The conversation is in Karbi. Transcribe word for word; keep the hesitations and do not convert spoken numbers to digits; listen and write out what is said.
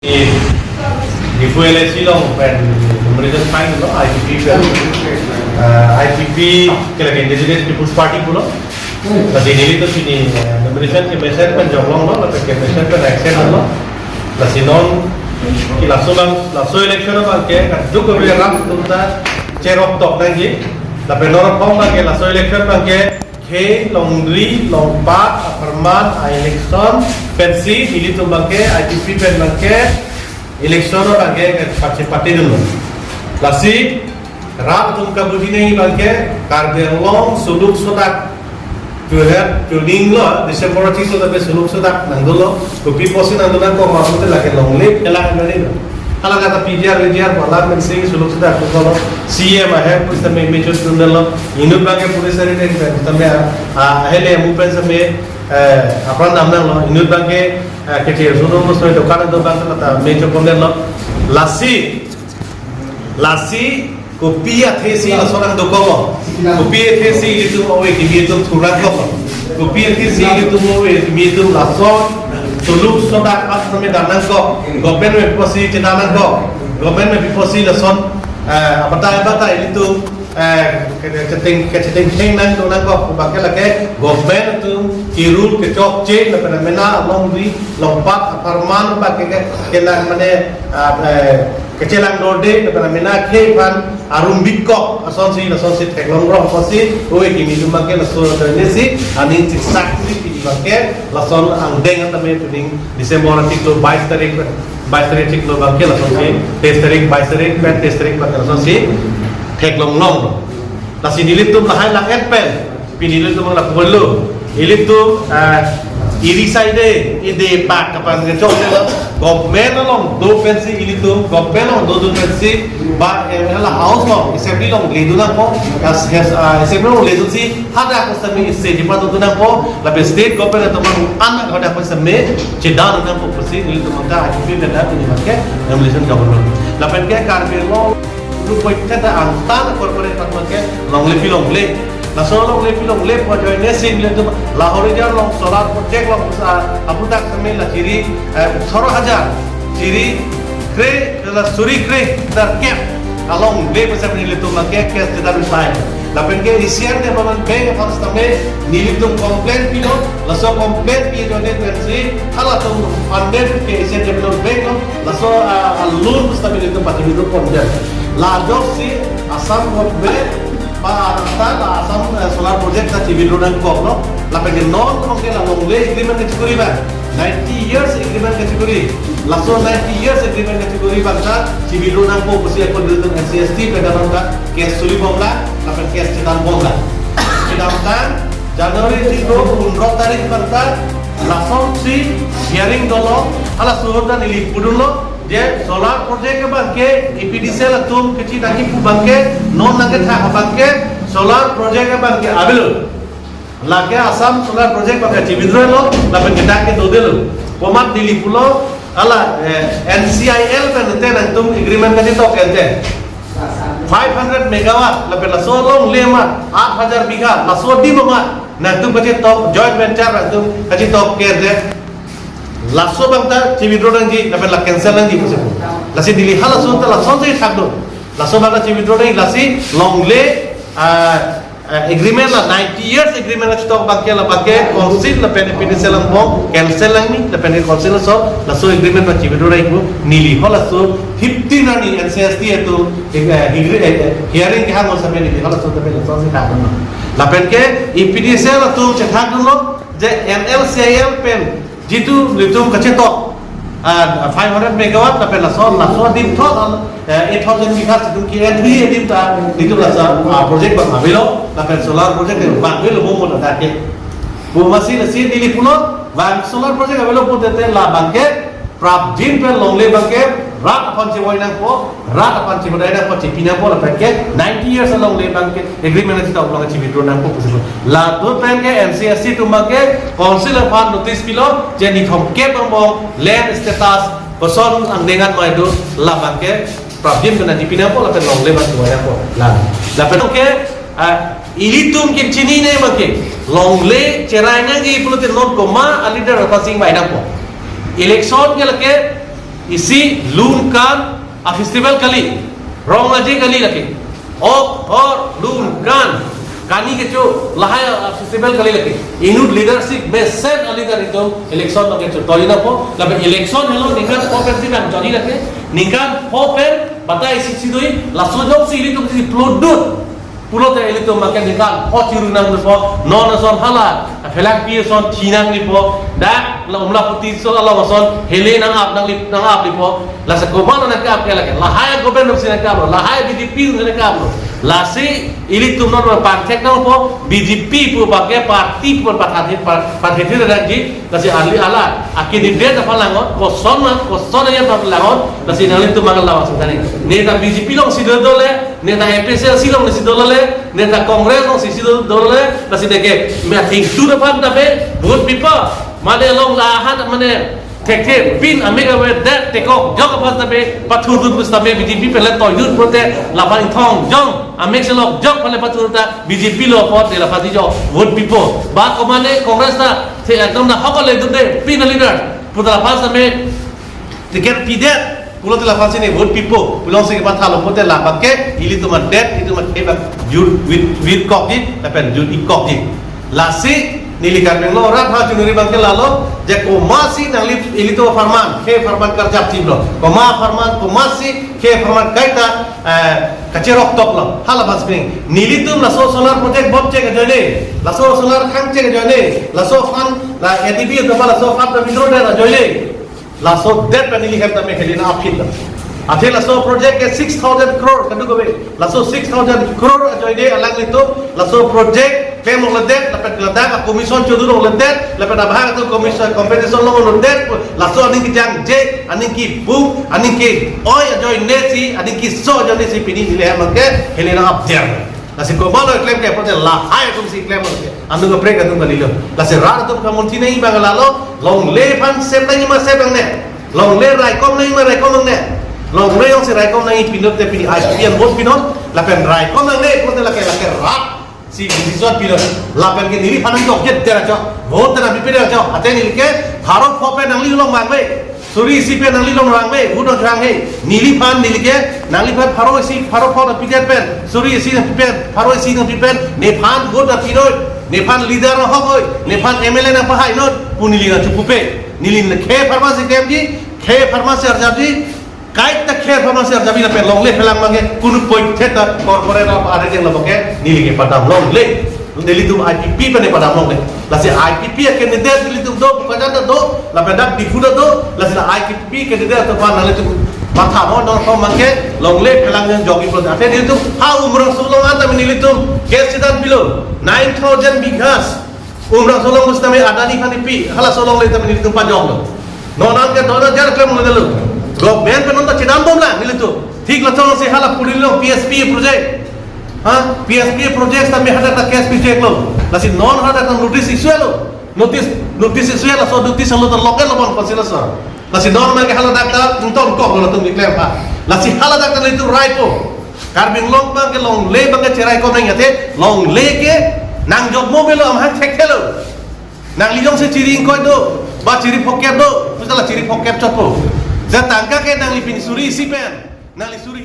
Diphu L A C along pen nomination file lo, I P P pen, ah, I P P ke lake Indigenous People's Party pulo. Lasi nelitum pini, eh, nomination kemesen pen jonglonglo, lapen kemesen pen accept lo. Lasi non ke laso abang, laso election abangke kadokave rat atum ta cherok tok nangji. Lapen non abangke laso election abangke khei, longri, longpat apharman a-election pensi nelitum abangke I P P pen abangke election abangke participate dunlo. Lasi rat atum kabuji nangji abangke Karbi Anglong suluk sodak tuher tuning lo, December achiklo ta suluk sodak nangdolo. Kopi apotsi nangdolo, komat pulote lake longle kelang nangji lo. Hala kata P G R, V G R, bola mensing suluk sodak tu kalau C M ahem pusitame mechot dundelo. Inut abangke police arrest pen pusitame, ah, hele mu pen same, eh, apran dam nanglo. Inut abangke, eh, kecil sunung musoi dokan do abang kata mechot dundelo. Lasi, lasi, kopi athesi lason nangdokoklo. Kopi athesi ilitum ove kimi atum thurang koklo. Kopi athesi ilitum ove kimi atum lason suluk sodak pat same dam nangkok. Government me pusi chedam nangkok. Government me pusi lason, eh, abatai abatai ilitum, eh, kecheteng, kecheteng theng nangdo nangkok. Abangke lake government atum kerule kechokche lapen mena alongri longpat apharman abangke ke, kelang mane, ah, eh, kechelang dorde lapen mena khei aphan arum bikok asonsi lasonsi theklong rong apotsi ove kimi atum abangke laso nesi aning chiksak si pini abangke lason angdeng atame pining December achiklo bais tarik, bais tarik achiklo abangke lasonsi, teis tarik, bais tarik pen teis tarik abangke lasonsi theklong longlo. Lasi nelitum lahai lang-et pen pini nelitum lapu-an lo. Ilitum, ah, iri side ide pak kapan kechok lo. Government along do pensi ilitum, government along dodun pensi ba, eh, la house along, assembly along ledun nangpo, as, as, ah, assembly along ledunsi hadak pusitame isi jipa dodun nangpo, lapen state government atum anak hadak pusitame chedam nangpo pusi ilitum angka I P P pen dak pini abangke nomination government. Lapen ke Karbi Anglong lu poit kata angtan korpore pat abangke longle pi longle. Laso longle pi longle pu ajoine si nelitum Lahorijar along solar project along sa aputak kami la chiri, eh, soro hajar, chiri kre, la suri kre, dar kep alongle pusitame nelitum abangke case chedan sai. Lapen ke Asian Development Bank aphan sitame nelitum complaint pilo, laso complaint pi ajoine pensi halatum funded ke Asian Development Bank lo, laso, ah, ah, loan pusitame nelitum pati nelitum condemn. La ajoksi Assam government ba ata la Assam, eh, solar project ta chi-withdraw nangkoklo. Lapen ke non kong ke la longle agreement kachikuri ba. Ninety years agreement kachikuri. Laso ninety years agreement kachikuri abangta chi-withdraw nangpo pusi ako dulu N C S T pen abangta case suri bomla, lapen case chedan bomla. Chedamtang January achiklo pundro tarik abangta lasonsi hearing dolo, hala suhut dan ili pudunlo, je solar project abangke A P D C L atum kechinangji pu abangke non nangkethak abangke solar project abangke avelo. Lake Assam solar project abangke chi-withdraw lo, lapen ke dak ke dodelo. Komat neli pulo, hala, eh, N C I L pen te nangtum agreement kachetok ente. Five hundred megawatt, lapen laso longle ma, aat hajar bigha, laso adim ma, nangtum kachetok, joint venture nangtum kachetok ke ente. Laso abangta chi-withdraw nangji, lapen la cancel nangji pusi pu. Lasi neli halaso ta lasonsi thakdun. Laso abangta chi-withdraw nangji, lasi longle, ah, ah, agreement la ninety years agreement la chetok abangke la abangke council lapen A P D C L angbong cancel nangji, lapen ke council laso, laso agreement la chi-withdraw nangji pu neli halaso fifteen arni N C S T atum, eh, hearing, eh, eh, hearing kehang lo sampai neli halaso ta lasonsi thakdun. Lapen ke A P D C L atum chethakdunlo, je N L C I L pen jitu nelitum kachetok, ah, five hundred megawatt, lapen laso, laso adim thot, ah, eh, eight thousand bigha itum ke-entri adim ta nelitum laso, ah, project abang avelo, lapen solar project abang avelo mo mo ta ke. Pu masi lasi neli pulo, abang solar project avelo pute te la abangke prapjin pen longle abangke rat aphan chevoi nangpo, rat aphan chevoi nangpo, chepi nangpo, lapen ke ninety years alongle abangke agreement achetok along chi-withdraw nangpo pusi pu. Latum pen ke N C S T atum abangke council aphan notice pilo, je nithom kep angbong land status koson angdeng an mai do, la abangke prapjin pen nangchepi nangpo, lapen longle abang chevoi nangpo. La, lapen ke, ah, ilitum kechinine abangke longle cherai nangji pulote non komat a-leader aphan sing mai nangpo. Election ke lake Isi lun kan a festival kali, rong aje kali lake. Ok, hor, lun kan, kani kecho, lahai a festival kali lake. Inut leadership mesen a leader itum election abang kecho. Tojinpo, lapen election helo ningkan pho pen si nang jodi lake. Ningkan pho pen batai isi si doi, laso jongsi ilitum si plodut pulote ilitum abang ke ningkan pho chiru nangpo, non ason hala, phelang pi ason thi nangpo, dak la Umlaputi ason along ason, hele nang-ap nangli, nang-appo, lasi komat nang ke-ap ke lake, lahai government si nang ke-aplo, lahai B J P si nang ke-aplo, lasi ilitum non pangthek nangpo, B J P pu abang ke party pu pathan, pa-, pathan nangji, lasi ali ala, a candidate aphan langot, koson ma, koson aja aphan langot, lasi nanglitum abang ke lawas tani. Neta B J P along si dodole, neta A P H L C along si dodole, neta Congress along si si dodole, lasi neke, me athing tu aphan tabe, vote pipo, mane along lahat, mane, thekthe, pin amek avedet, tekok, jok aphan tabe, pathurdun pus tabe, B J P pen le toidun pulote, laphan ingthong, jong, amek selok, jok aphan le pathur ta, B J P lo apot, de laphan si jok, vote pipo. Ba komane Congress ta, the ekdom na hokole dunde, pin a leader, puta laphan tabe, ticket pidet, pulote laphan si ne vote pipo, pulong si kepathalo pulote labang ke, ilitum adet, ilitum adet, bak, jur, wit, wit kokji, lapen jur-i kokji. Lasi, neli Karbi Anglong arat ha chunuri abang ke lalo, je komatsi nangli ilitum apharman, khei apharman karjap chiplo. Komat apharman, komatsi, khei apharman kaita, eh, kacherok toklo. Hala bas ping. Nelitum laso solar project bom chek ajoine, laso solar khang chek ajoine, laso fund, la A D B atum laso fund ta withdraw det ajoine. Laso det pen neli hem tame heli nang-aphi lo. Athe laso project ke six thousand crore kadu kave. Laso six thousand crore ajoine alanglitum, laso project klem ongledet, lapen ladak a commission chodu ongledet, lapen abang atum commission compensation long ongledet, laso aning kejangje, aning kebung, aning ke-oi ajoine si, aning keso ajoine si pini neli hem abang ke heli nang-ap der. Lasi komatlo klem ke, pulote lahai atum si klem ke. Anung kaprek atum kalilo. Lasi rat atum kamunthi nangji abang lalo, longle aphan sep nangji ma sep nangne. Longle raikom nangji ma raikom nangne. Longle jongsi raikom nangji pinon te pini I P P an vote pinon, lapen raikom nangne, pulote lake lake rat si decision pinon. Lapen ke neliphan nang jokjet der ajo. Vote nang pipe der ajo. Athe neli ke pharo pho pen nangli along mangve. Suri isi pen nangli along rangve, vote nang rangve. Neliphan neli ke, nangliphan pharo isi, pharo pho nangpidet pen, suri isi nangpi pen, pharo isi nangpi pen, nephan vote nangpi noi, nephan leader nang hok noi, nephan M L A nangpahai noi, pu neli nangchipupe. Neli khei apharman si klemji, khei apharman si arjapji, kaita khei apharman si arjapji lapen longle phelang abang ke, kunu poit theta corporate apa ada yang lebak ke, neli ke padam longle. Nelitum I P P pen padam longle. Lasi I P P a candidate nelitum do, bukan ada do, lapen dak Diphu do, lasi la I P P candidate atum aphan nanglitum matha mo, non thom abang ke, longle phelang yang jogi pulote. Athe nelitum, ha Umrangso along anta nelitum, case chidan pilo, nine thousand bighas. Umrangso along pusitame Adani aphan pi, halaso alongle tame nelitum pajok lo. Non an ke dona jar klem lo delo. Government pen non ta chidan bom la, nelitum. Thik lachong si hala puri lo P S P project. Ha, P S P project tame hadak ta case pi chek lo. Lasi non hadak ta notice issue lo. Notice, notice issue laso notice lo ta local lo bon konsil laso. Lasi non abang ke hala dak ta nton kok lo latum diklem pa. Lasi hala dak ta nelitum raipo. Karbi Anglong abang ke longle abang ke cheraikom nang athe longle ke nangjok mo avelo amahang thekthelo. Nangli jongsi chiri ingkoi do, ba chiri phokep do, pusitame chiri phokep chotpo. Je tangka ke nangli pini suri isi pen, nangli suri